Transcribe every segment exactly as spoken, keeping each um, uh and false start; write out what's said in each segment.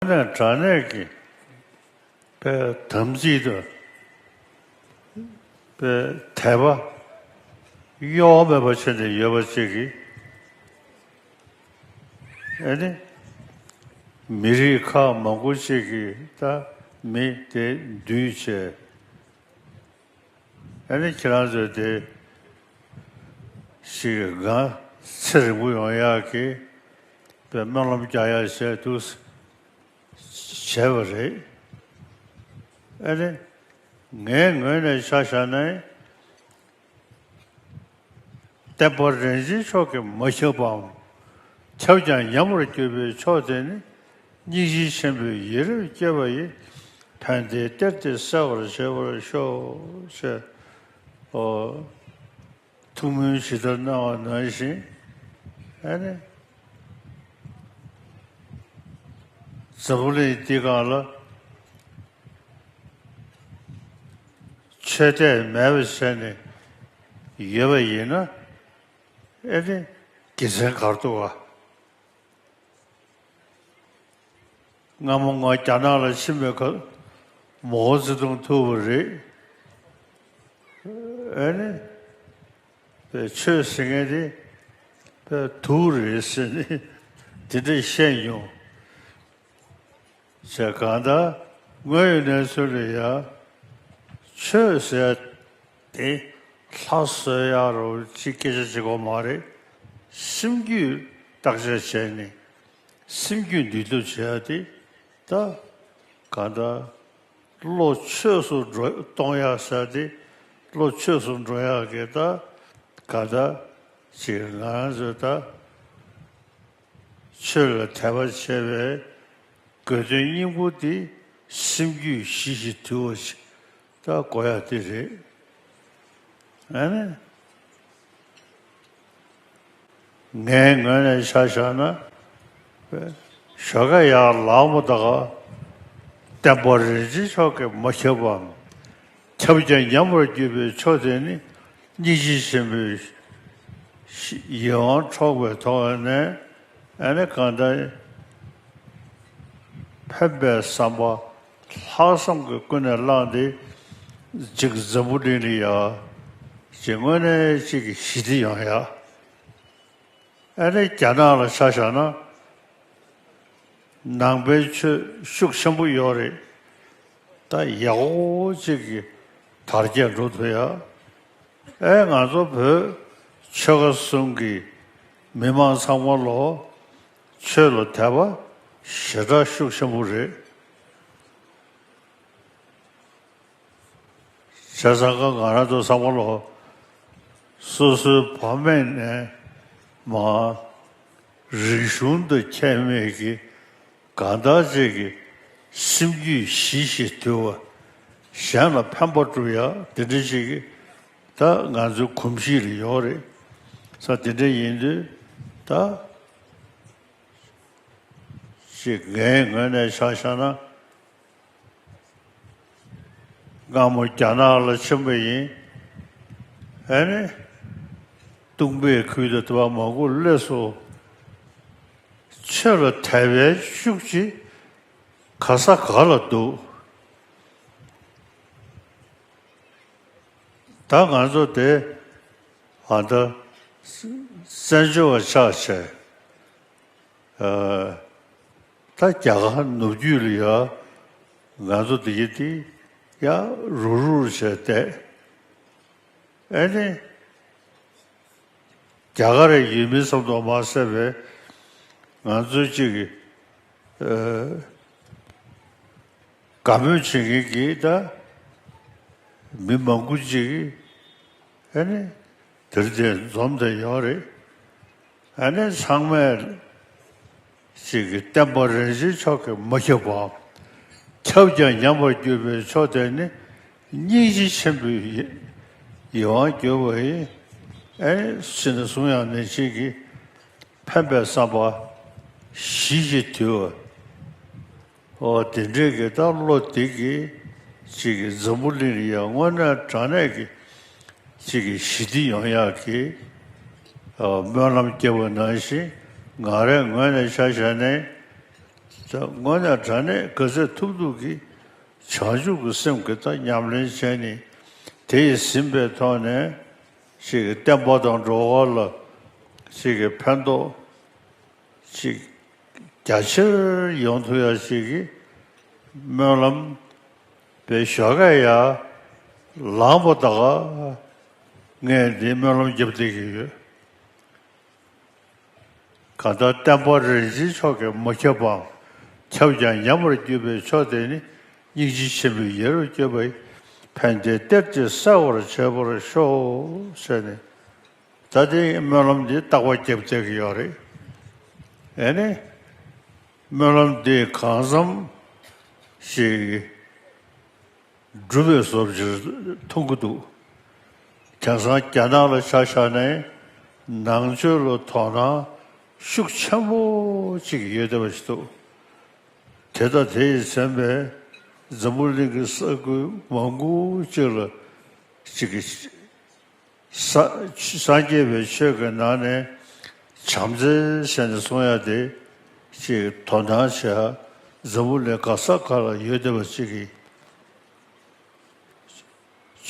ནས་དྲང་གནས་ཀྱི་པའི་དམ་ཚིག་དང་པའི་དད་པ་གཡོ་བ་མེད་པ་བྱས་ནས་ཡོད་པ་ཅིག་གིས། ཨ་ནི་མི་རིགས་ཁག་མང་པོ་ཅིག་གིས་ད་མི་དེ་འདུས་བྱས། ཨ་ནི་ཁྱེད་རང་ཚོས་དེ་ཞིག་ང་ཚེ་རིང་པོ་ཡོང་ཡག་གི་པའི་སྨོན་ལམ་རྒྱག་ཡག་བྱས་འདུག་བྱས་པ་རེད། ཨ་ནི་ངའི་ངོས་ནས་ཆ་བཞག་ན། བསྟན་པ་རིན་ཆེན་མཆོག་གིས་མ་ཁྱབ་པའམ། ཁྱབ་ཀྱང་ཉམས་པར་གྱུར་པའི་ཕྱོགས་དེ་ནི། སྙིང་རྗེ་ཆེན་པོས་ཡིད་རབ་བསྐྱོད་པ་ཡིས། ཕན་བདེའི་གཏེར་དེ་གསལ་བར་བྱེད་པར་ཤོག་ཅེས། ཨོ། ཐུགས་སྨོན་ཇི་ལྟར་གནང་བ་ནང་བཞིན། ཨ་ནི། འཛམ་བུ་གླིང་འདི་སྒང་ལ། ཆོས་དད་མེད་པ་བྱས་ནས་ཡོད་པ་ཡིན་ན། ཨེ་ནི་དགེ་མཚན་ག་རེ་འདུག་ག། སྔ་མོ་ང་རྒྱ་ནག་ལ་ཕྱིན་པའི་སྐབས་མའོ་ཙེ་ཏུང་ཐུག་པ་རེད། ཨེ་ནི་པའི་ཆོས་ཟེར་མཁན་དེ་པའི་དུག་རེད་ཟེར་ནས་དེ་འདྲ་བཤད་མྱོང་། ཟེར་གང་ལྟར་དངོས་ཡོད་གནས་ཚུལ་ལ་ཡང་ཆོས་ཟེར་དེ་ལྷ་གསོལ་ཡག་རོ་ཅིག་སྐད་ཆ་བྱེད་དགོས་མ་རེད། སེམས་རྒྱུད་བརྟག་དཔྱད་བྱས་ནས་སེམས་རྒྱུད་འདུལ་ཐབས་བྱེད་ཡག་དེ་ད་གང་ལྟར་བློ་ཆོས་སུ་འགྲོ་གཏོང་ཡག་ཟེར་དེ་བློ་ཆོས་སུ་འགྲོ་ཡག་གི་ད་གང་ལྟར་ཅིག་ང་རང་ཚོས་ད། ཆོས་ལ་དད་པ་བྱེད་པའི་དགོས་དོན་སྙིང་པོ་དེ་སེམས་རྒྱུད་ཞི་ཞིང་དུལ་བ་ཞིག་ད་དགོས་ཡག་དེ་རེད། ཨ་ནི། ངའི་ངོས་ནས་ཆ་བཞག་ན། ཞོགས་ཀ་ཡར་ལངས་པ་དང་། བསྟན་པ་རིན་ཆེན་མཆོག་གིས་མ་ཁྱབ་པའམ། ཁྱབ་ཀྱང་ཉམས་པར་གྱུར་པའི་ཕྱོགས་དེ་ནི། སྙིང་རྗེ་ཆེན་པོས་ཡིད་དབང་འཕྲོག་པའི་ཐོག་ནས། ཨ་ནི་གང་ལྟར་ཕན་པའི་བསམ་པ་ལྷག་བསམ་གྱིས་ཀུན་ནས་བསླངས་ཏེ། ཅིག་འཛམ་བུ་གླིང་ལ་ཡ་ཅིག་དངོས་གནས་ཅིག་གི་ཞི་བདེ་ཡོང་ཡ། ཨ་ནི་རྒྱ་ནག་ལ་ཆ་བཞག་ན། ནང་པའི་ཆོས་ཤུགས་ཆེན་པོ་ཡོད་རེད། ད་ཡག་པོ་ཅིག་གི་དར་རྒྱས་འགྲོ་ཐུབ་ཡ། ཨེ་ང་ཚོ་བོད་ཆོལ་ཁ་གསུམ་གྱི་མི་མང་ཚང་མ་ལོ་ཆོས་ལ་དད་པ་ཞེ་དྲག་ཤུགས་ཆེན་པོ་རེད། བྱས་ཙང་ཀ་ང་རང་ཚོ་ཚང་མ་ལོ་སོ་སོའི་ཕ་མེས་ནས་མ་རིག་གཞུང་དུ་ཁྱད་མེད་ཀྱི་གང་ལྟར་ཅིག་གི་སེམས་རྒྱུད་ཞི་ཞིང་དུལ་བ། གཞན་ལ་ཕན་པ་སྒྲུབ་ཡ་དེ་འདྲ་ཅིག་གི་ད་ང་ཚོའི་གོམས་གཤིས་ལ་ཡོད་རེད། ས་དེ་འདྲ་ཡིན་དུས་ད་ཅིག་ངའི་ངོས་ནས་ཆ་བཞག་ན། སྔ་མོ་རྒྱ་ནག་ལ་ཕྱིན་པ་ཡིན། ཨ་ནི། སྟོང་པའི་ཁུལ་དུ་དུ་བ་མང་པོ་སླེབས་སོ། ཆོས་ལ་དད་པའི་ཤུགས་ཀྱིས་ག་ས་ག་ལ་འདུག་ད་ང་ཚོ་དེ་ཨ་ད་བཙན་བྱོལ་བ་ཆགས་བྱས། ད་རྒྱ་གར་ནུབ་རྒྱུད་ལ་ཡ་ང་ཚོ་འདི་གི་དེ་ཡ་རུག་རུག་བྱས་བསྡད། ཨེ་ནི་རྒྱ་གར་ཡུལ་མི་ཙམ་དུ་མ་ཟད་པའི་ང་ཚོའི་གཅིག་གི་དགའ་མོས་བྱེད་མཁན་གྱི་ད་མི་མང་པོ་ཅིག་ཨེ་ནི་དེར་དེ་འཛོམས་བསྡད་ཡོད་རེད། ཨ་ནི་ཚང་མས་ཅིག་གི་བསྟན་པ་རིན་ཆེན་མཆོག་གིས་མ་ཁྱབ་པའམ། ཁྱབ་ཀྱང་ཉམས་པར་གྱུར་པའི་ཕྱོགས་དེ་ནི་སྙིང་རྗེ་ཆེན་པོའི་ཡིད་དབང་བསྒྱུར་བ་ཡིན། ཨེ་ནི་ཕྱི་ནས་གསུང་ཡང་ནས་ཅིག་གི་ཕན་པའི་བསམ་པ་ཞི་ཞིང་དུལ་བ། ཨོ་དེ་འདྲས་ཀྱི་ད་བློ་དེ་གིས་ཅིག་གི་འཛམ་བུ་གླིང་ལ་ཡང་དངོས་གནས་དྲང་གནས་ཀྱི་ཅིག་གི་ཞི་བདེ་ཡོང་ཡག་གི་ཨོ་སྨོན་ལམ་སྐྱེ་བ་ནང་བཞིན་ང་རའི་ངོས་ནས་ཆ་བཞག་ནས་ དངོས་གནས་དྲང་གནས་ག་ཚོད་ཐུབ་ཐུབ་ཀྱིས་བྱང་ཆུབ་ཀྱི་སེམས་ཀྱི་ད་ཉམས་ལེན་བྱས་ནས། དེ་ཡིས་ཟིན་པའི་ཐོག་ནས་ཅིག་བསྟན་པ་དང་འགྲོ་བ་ལ་ཅིག་གི་ཕན་ཐོགས་ཅིག་རྒྱ་ཆེར་ཡོང་ཐུབ་ཡ་ཞིག་གི་སྨོན་ལམ་པའི་ཞོགས་ཀས་ཡར་ལངས་པ་ད་ག་ངས་འདི་སྨོན་ལམ་རྒྱབ་བསྡད་ཀྱི་ཡོད། གང་ལྟར་བསྟན་པ་རིན་ཆེན་མཆོག་གིས་མ་ཁྱབ་པའམ། ཁྱབ་ཀྱང་ཉམས་པར་གྱུར་པའི་མཆོག་དེ་ནི། སྙིང་རྗེ་ཆེན་པོའི་ཡིད་རབ་བསྐྱོད་པ་ཡིས། ཕན་བདེའི་གཏེར་དེ་གསལ་བར་བྱེད་པར་ཤོག་ཟེར་ནས། ད་དེ་སྨོན་ལམ་འདི་རྟག་པར་རྒྱབ་བསྡད་ཀྱི་ཡོད་རེད། ཨེ་ནི། སྨོན་ལམ་འདི་གང་འཚམ་ཞིག་འགྲུབ་པའི་བཟོ་ཅིག་མཐོང་གི་འདུག་དེང་སང་རྒྱ་ནག་ལ་ཆ་བཞག་ན་ནང་ཆོས་ལ་དོ་སྣང་ཤུགས་ཆེན་པོ་ཅིག་ཡོད་བསྡད་པ་ཞིག་འདུག་དེ་དང་དེ་ཡིས་མཚོན་པའི་འཛམ་བུ་གླིང་གི་ས་ཁུལ་མང་པོ་ཅིག་ལ་ཅིག་གི་ས་སངས་རྒྱས་པའི་ཆོས་ཀྱི་ནང་ནས་བྱམས་བརྩེ་ཟེར་ནས་གསུང་ཡ་དེ་ཅིག་དོ་སྣང་བྱེད་ཡ་འཛམ་བུ་གླིང་ག་ས་ག་ལ་ཡོད་བསྡད་པ་ཅིག་གིས།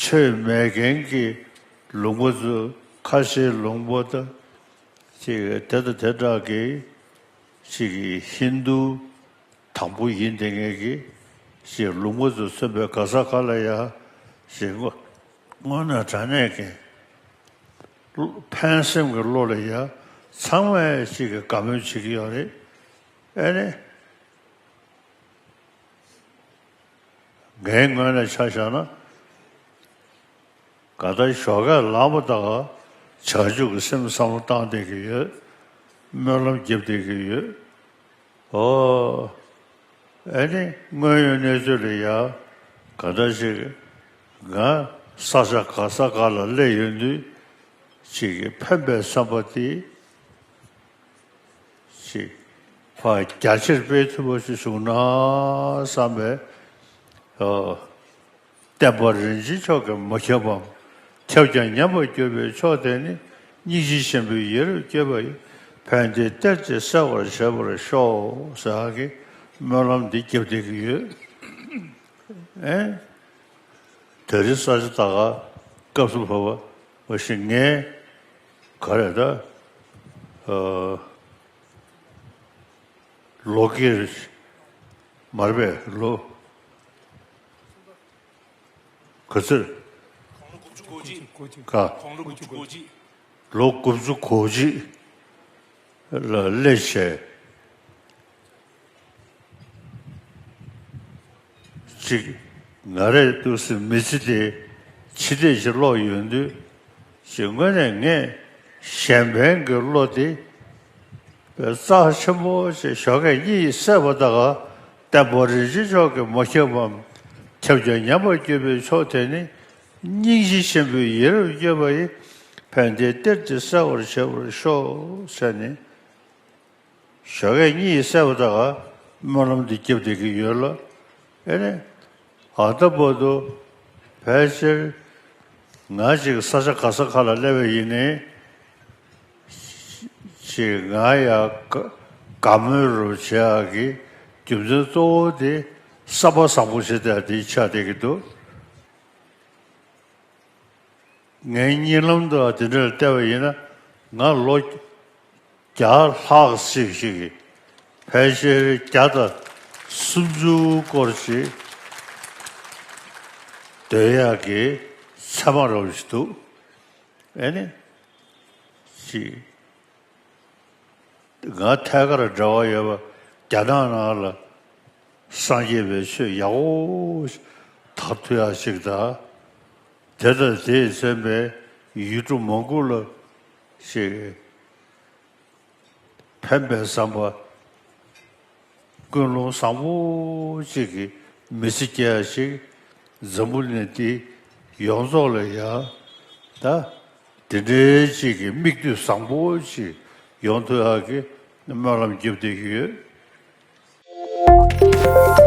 ཆོས་མེད་མཁན་གྱི་ལུང་པ་ཚོ་ཁ་ཆེའི་ལུང་པ་དང་ཅིག་དེ་དང་དེ་འདྲ་གི་ཅིག་གི་ཧིན་དུ་དང་པོ་ཡིན་བསྡད་མཁན་གྱི་ཅིག་ལུང་པ་ཚོ་མཚོན་པའི་ག་ས་ག་ལ་ཡ་ཅིག་དངོས་དངོས་གནས་དྲང་གནས་ཀྱི་ཕན་སེམས་ཀྱི་བློ་ལ་ཡ་ཚང་མས་ཅིག་གི་དགའ་མོས་བྱེད་ཀྱི་ཡོད་རེད། ཨེ་ནི། ངའི་ངོས་ནས་ཆ་བཞག་ན། གང་ལྟར་ཞོགས་ཀས་ལངས་པ་དང་བྱང་ཆུབ་ཀྱི་སེམས་བསམ་བློ་བཏང་བསྡད་ཀྱི་ཡོད། སྨོན་ལམ་རྒྱབ་བསྡད་ཀྱི་ཡོད། ཨོ། ཨེ་ནི་དངོས་ཡོད་གནས་ཚུལ་ལ་ཡ། གང་ལྟར་ཞིག་ང་ས་ཆ་ག་ས་ག་ལ་སླེབས་ཡོང་དུས་ཅིག་གི་ཕན་པའི་བསམ་པ་དེ། ཅིག་ཕར་རྒྱ་ཆེར་སྤེལ་ཐུབ་པ་ཞིག་བྱུང་ན་བསམ་པའི། ཨོ། བསྟན་པ་རིན་ཆེན་མཆོག་གིས་མ་ཁྱབ་པའམ། ཁྱབ་ཀྱང་ཉམས་པར་གྱུར་པའི་མཆོག་དེ་ནི། སྙིང་རྗེ་ཆེན་པོའི་ཡིད་རབ་བསྐྱོད་པ་ཡིས། ཕན་བདེའི་གཏེར་དེ་གསལ་བར་བྱེད་པར་ཤོག་ཟེར་གྱི་སྨོན་ལམ་འདི་རྒྱབ་བསྡད་ཀྱི་ཡོད། ཨེ། དེ་རིང་ས་ཆ་ད་ག་སྐབས་སུ་བབ་པ་མ་གཞི་ངས་ག་རེ་ད། ཨ། ལོ་ཀིར་མར་པས་ལོ་ག་ཚོད། ག་ལོ་དགུ་བཅུ་གོ་གཅིག་ལ་སླེབས་བྱས། གཅིག་ང་རས་འདུག་སེ་མི་ཚེ་དེ་ཕྱི་བལྟས་ཤིག་ཀློག་ཡོང་དུས། ཅིག་དངོས་གནས་ངས་གཞན་ཕན་གྱི་བློ་དེ་རྩ་ཆེན་པོ་ཞིག་ཞོགས་ཀས་གཉིད་སད་པ་དང་བསྟན་པ་རིན་ཆེན་མཆོག་གིས་མ་ཁྱབ་པའམ། ཁྱབ་ཀྱང་ཉམས་པར་གྱུར་པའི་མཆོག་དེ་ནི། སྙིང་རྗེ་ཆེན་པོའི་ཡིད་རབ་བསྐྱོད་པ་ཡིས། ཕན་བདེའི་གཏེར་དེ་གསལ་བར་བྱེད་པར་ཤོག་ཟེར་ནས། ཞོགས་ཀས་གཉིད་སད་པ་དང་སྨོན་ལམ་འདི་རྒྱབ་བསྡད་ཀྱི་ཡོད་ལ། ཨེ་ནས། ད་ལྟ་བར་དུ་ཕལ་ཆེར་ང་ཅིག་ས་ཆ་ག་ས་ག་ལ་སླེབས་པ་ཡིན་ནའི། ཅིག་ང་ཡ་དགའ་དགའ་མོས་རུ་བྱེད་ཡག་གི་རྒྱུ་མཚན་གཙོ་བོ་དེ་བསམ་པ་བཟང་པོ་བྱེད་ཡག་དེ་ཆགས་བསྡད་ཀྱི་འདུག་ངའི་གཉིད་ལམ་དུ་དེ་འདྲར་བལྟས་པ་ཡིན་ན། ང་ལོ་བརྒྱ་ལྷག་ཅིག་ཞིག་གི་ཕལ་ཆེར་བརྒྱ་དང་སུམ་ཅུ་སྐོར་ཅིག་སྡོད་ཡག་གི་མཚན་མ་རོབ་ཅིག་འདུག་ཨེ་ནི། ཅིག་ང་ཐད་ཀར་འབྲེལ་བ་ཡོད་པ་རྒྱ་ནག་ནང་ལ་སངས་རྒྱས་པའི་ཆོས་ཡག་པོ་དར་ཐུབ་ཡག་ཅིག་དང་། དེ་དང་དེས་མཚོན་པའི་ཡུལ་གྲུ་མང་པོ་ལ་ཅིག་ཕན་པའི་བསམ་པ། ཀུན་སློང་བཟང་པོ་གཅིག་གི་མི་ཚེ་སྐྱེལ་ཡ་ཞིག་འཛམ་བུ་གླིང་འདི་ཡོངས་རྫོགས་ལ་ཡ། ད་དེ་འདྲའི་གཅིག་གི་མིག་ལྟོས་བཟང་པོ་ཞིག་ཡོང་ཐུབ་ཡག་གི་སྨོན་ལམ་རྒྱབ་བསྡད་ཀྱི་ཡོད།